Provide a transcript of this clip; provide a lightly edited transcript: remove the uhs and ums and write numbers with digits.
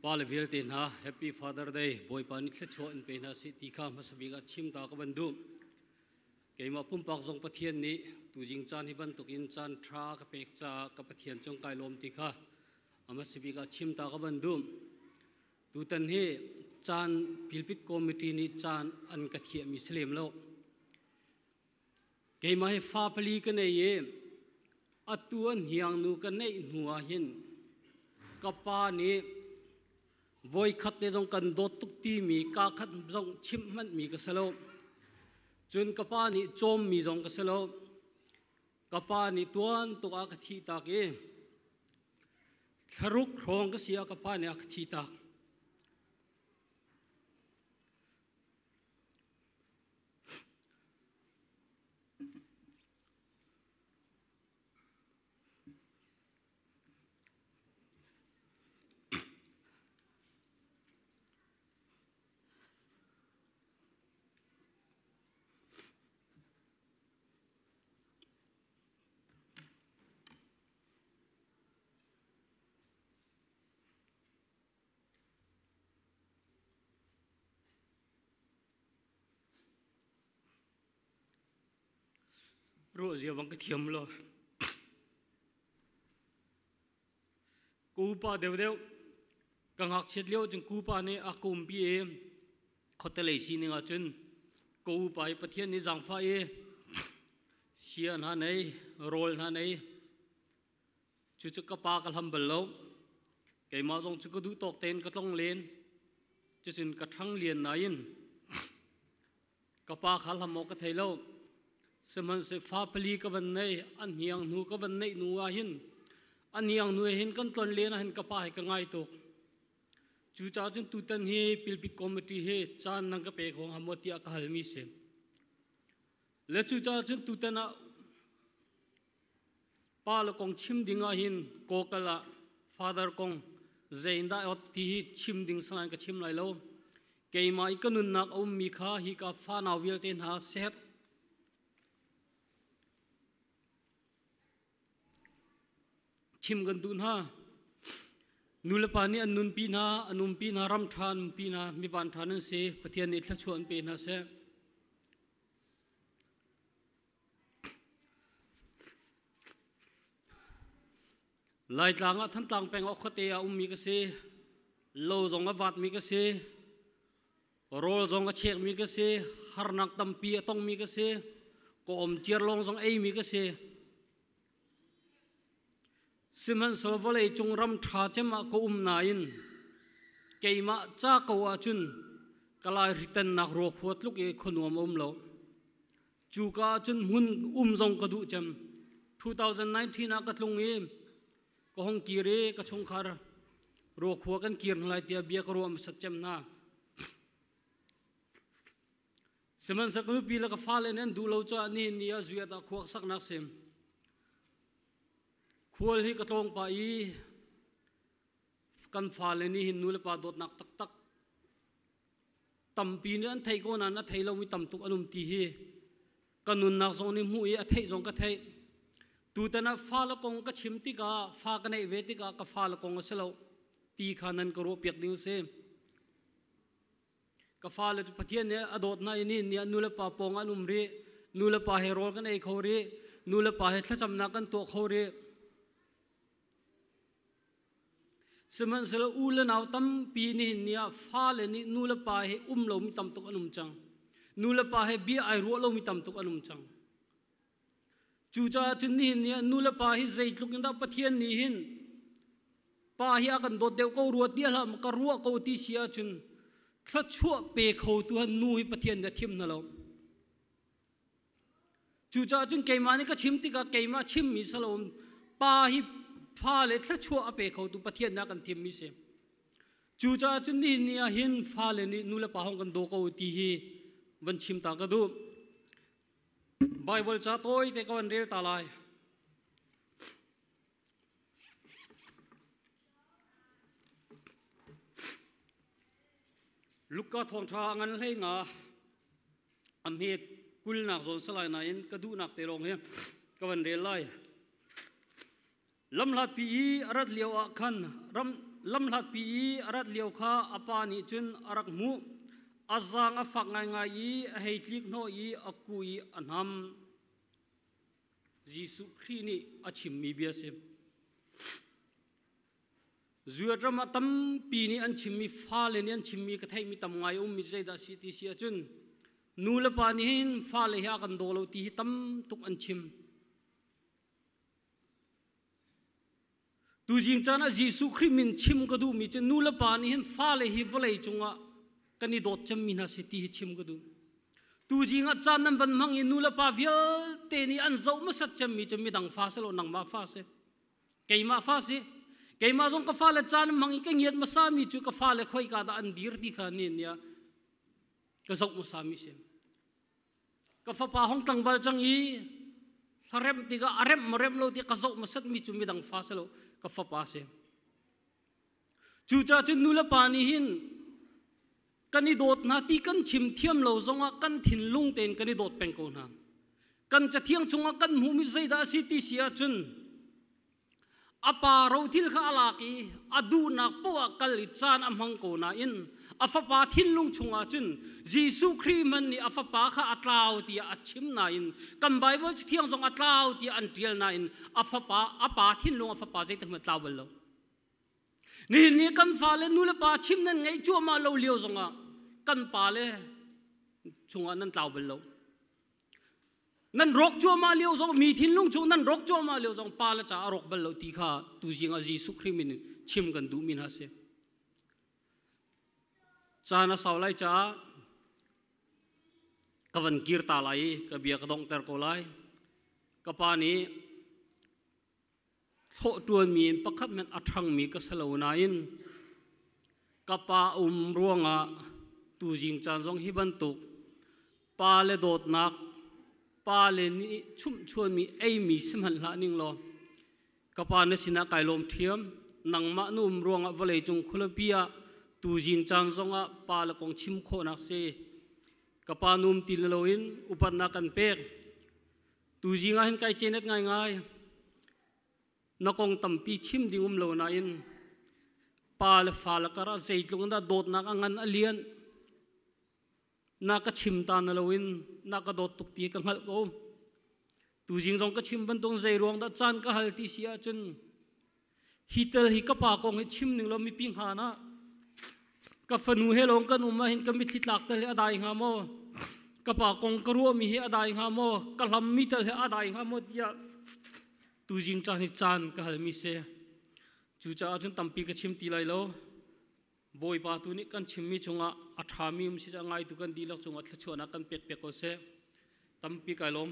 Pa le vialte hna Happy Father Day Bawipa nih thluachuah in pe hna seh ti kha hmasa bik ah chim ta ka van duh. Keimah pumpak zong Pathian nih tuzing caan hi bantukin caan ṭha ka pek caah ka Pathian cung kai lawm ti kha a hmasa bik ah chim ta ka van duh. Tutan hi caan Pilpit Committee nih caan an ka thiahmi si lem lo. Keimah hi fa pali ka nei i atu an hiangnu ka neih hnu ah hin ka pa nih voikhat te zong kan dawt tuk timi kaa khat zong chimh hmanhmi ka si lo. Cun ka pa nih cawmmi zong ka si lo. Ka pa nih tuan tuk ah ka thih tak i thlaruk hrawng ka si ah ka pa nih a ka thih tak. Ruah zia bang ka thiam lo. Ka upa deuhdeuh ka ngakchiat lio cun kupa nih a ka umpi i khuatelei sining ahcun ka upa hi Pathian nih zaangfah i sia hna nei, rawl hna nei. Cucu ka pa ka hlam bal lo. Keimah zong cu ka duh tawk tein ka tlong len. Cucun ka ṭhang lian nain ka pa kha hlam awk ka thei lo. Sihmanhseh fa pali ka van nei, an hniang hnu ka van neih hnu ah hin an hniang hnu hin kan tlon len ah hin ka pa hi ka ngai tuk. Cucaah cun tutan hi Pilpit Committee hi caan nan ka pe kho hnga maw tiah ka halmi si. Le cucaah cun tutan ah Pa le kong chim ding ah hin kawkal ah father kong zeindah ti hi chim ding sangai ka chim lai lo. Keimah i ka nunnak a ummi kha hi ka fanau vialte hna ser chim kan duh hna. Nulepa nih an nunpi hna, an umpi hna, ram ṭha an umpi hna, miban ṭha nan si. Pathian nih thluachuah an pe hna seh. Laitlang ah Thantlang peng ah khuate ah ummi ka si. Lo zong a vatmi ka si. Rawl zong a chekmi ka si. Harnak tampi a tongmi ka si. Ka om ciar lawng zong eimi ka si. Sihmanhsehlaw vawlei cung ram ṭha cem ah ka um nain keimah ca ko ahcun ka laihritannak ruakhua tluk i khuanuam a um lo. Cuka ahcun hmun um zong ka duh cem. 2019 ah ka tlung i ka hong kir i ka chungkhar ruakhua kan kir hna lai tiah bia ka ruah hmasat cem hna. Sihmanhsehlaw ka nupi le ka fale nih an duh lo caah nihin ni ah zuiat ah khua ka saknak si. Khual hi ka tlawng pah i kan fale nih hin nu le pa dawtnak taktak tampi nih an theih ko nain a thei lomi tam tuk an um ti hi ka nunnak zong nih hmuh i a theih zong ka theih. Tutan ah fale kong ka chim tikah fa ka neih ve tikah ka fale kong a si lo ti kha nan ka ruahpiak ding a si. Ka fale cu Pathian nih a dawt hna i ni ni ah nulepa pawng an um rih. Nulepa he rawl kan ei kho rih. Nulepa he thlacamnak kan tuah kho rih. Sihmanhsehlaw u le nau tampi nihin ni ah fale nih nulepa he um lomi tam tuk an um cang. Nulepa he bia ai ruah lomi tam tuk an um cang. Cucaah cun nihin ni ah nulepa hi zeitluk in dah Pathian nih hin pa hi a kan dawt deuh ko rua ti hlah ka ruah ko ti si ahcun thluachuah pe kho tu han nu hi Pathian nih a thim hna lo. Cucaah cun keimah nih ka chim tikah keimah chimmi si lo pa hi fale thluachuah a pe kho tu Pathian nih a kan thimmi si. Cucaah cun nihin ni ah hin fale nih nu le pa hong kan daw ko ti hi van chim ta ka duh. Baibal ca tawi te ka van rel ta lai. Luka thawngṭha a ngan hlei nga a hmet kulnak zawn salai nain ka duhnak te lawng hi ka van rel lai. Lamhlatpi i a rat lio ah khan ram lamhlatpi i a rat lio kha a pa nih cun a rak hmuh. A zaang a fak ngaingai i a hei tlik hnawh i a ku i a hnam. Jesuh Khrih nih a chimmi bia a si. Zuat ram ah tampi nih an chimmi, fale nih an chimmi ka theihmi tam ngai a ummi cu zeidah a si ti si ahcun nu le pa nih hin fale hi a kan daw lo ti hi tam tuk an chim. Tuzing caan ah Jesuh Khrih min chim ka duhmi cu nu le pa nih hin fale hi vawlei cungah kan i dawt cemmi hna si ti hi chim ka duh. Tuzing ah caan nan van hmang i nu le pa vialte nih an zoh hmasat cemmi cu midang fa si lo nangmah fa si. Keimah fa si. Keimah zong ka fale caan hmang i ka ngiat hmasami cu ka fale khoika dah an dir ti kha ni nia ka zoh hmasami si. Ka fapa hong tlangval cang i hlaremh tikah a remh maw remh lo ti ka zoh hmasat mi cu midang fa si lo ka fapa si. Cucaah cun nu le pa nih hin kan i dawt hna ti kan chim thiam lo zongah kan thinlung tein kan i dawt peng ko hna. Kan cathiang chungah kan hmuhmi zeidah a si ti si ahcun A pa rothil kha a lak i a duhnak paoh ah kal i caan a hmang ko nain a fapa thinlung chungah cun Jesuh Khrih hmanh nih a fapa kha a tlau tiah a chim nain kan Baibal Cathiang zong a tlau tiah an ṭial nain a fapa a pa thinlung a fapa zeitik hmanh tlau bal lo. Nihin ni kan fale nu le pa chim nan ngeih cuahmah lo lio zongah kan pale chungah nan tlau bal lo. Nan rawk cuahmah lio zong mi thinlung chung nan rawk cuahmah lio zong pa le ca a rawk bal lo ti kha tuzing ah Jesuh Khrih min in chim kan duhmi hna si. Caan a sau lai caah ka van kir ta lai i ka bia ka donghter ko lai. Ka pa nih thlawh ṭuanmi in pakhat hmanh a ṭhangmi ka si lo nain ka pa um ruangah tuzing caan zong hi bantuk pa le dawtnak pa le nih chumhchuanmi eimi si hmanh hlah ning law ka pa na sinah kai lawm ṭhiam. Nangmah nu um ruangah vawlei cung khualipi ah tuzing caan zongah pa le kong chim khawhnak si ka pa num ti loin upatnak kan pek. Tuzing ah hin kai cenet ngaingai. Na kong tampi chim ding um lo nain pa le fa le kar ah zeitluk in dah dawtnak a ngan a lian. Na ka chim ta na loin na ka dawt tuk ti ka hngalh ko. Tuzing zong ka chim bantuk zei ruang dah caan ka hal ti si ahcun hi tel hi ka pa kong hi chim ning law mipi hngan ah ka fanu he lawng kan um ahhin ka mitthli tlak tel hi a dai hnga maw, ka pa kong ka ruahmi hi a dai hnga maw, ka hlammi tel hi a dai hnga maw tiah tuzing caan hi caan ka halmi si. Cucaah cun tampi ka chim ti lai lo. Bawipa tu nih kan chimmi chungah a ṭhami um si, a ngaitu kan dihlak cungah thluachuahnak kan pek piak ko seh. Tampi kai lawm.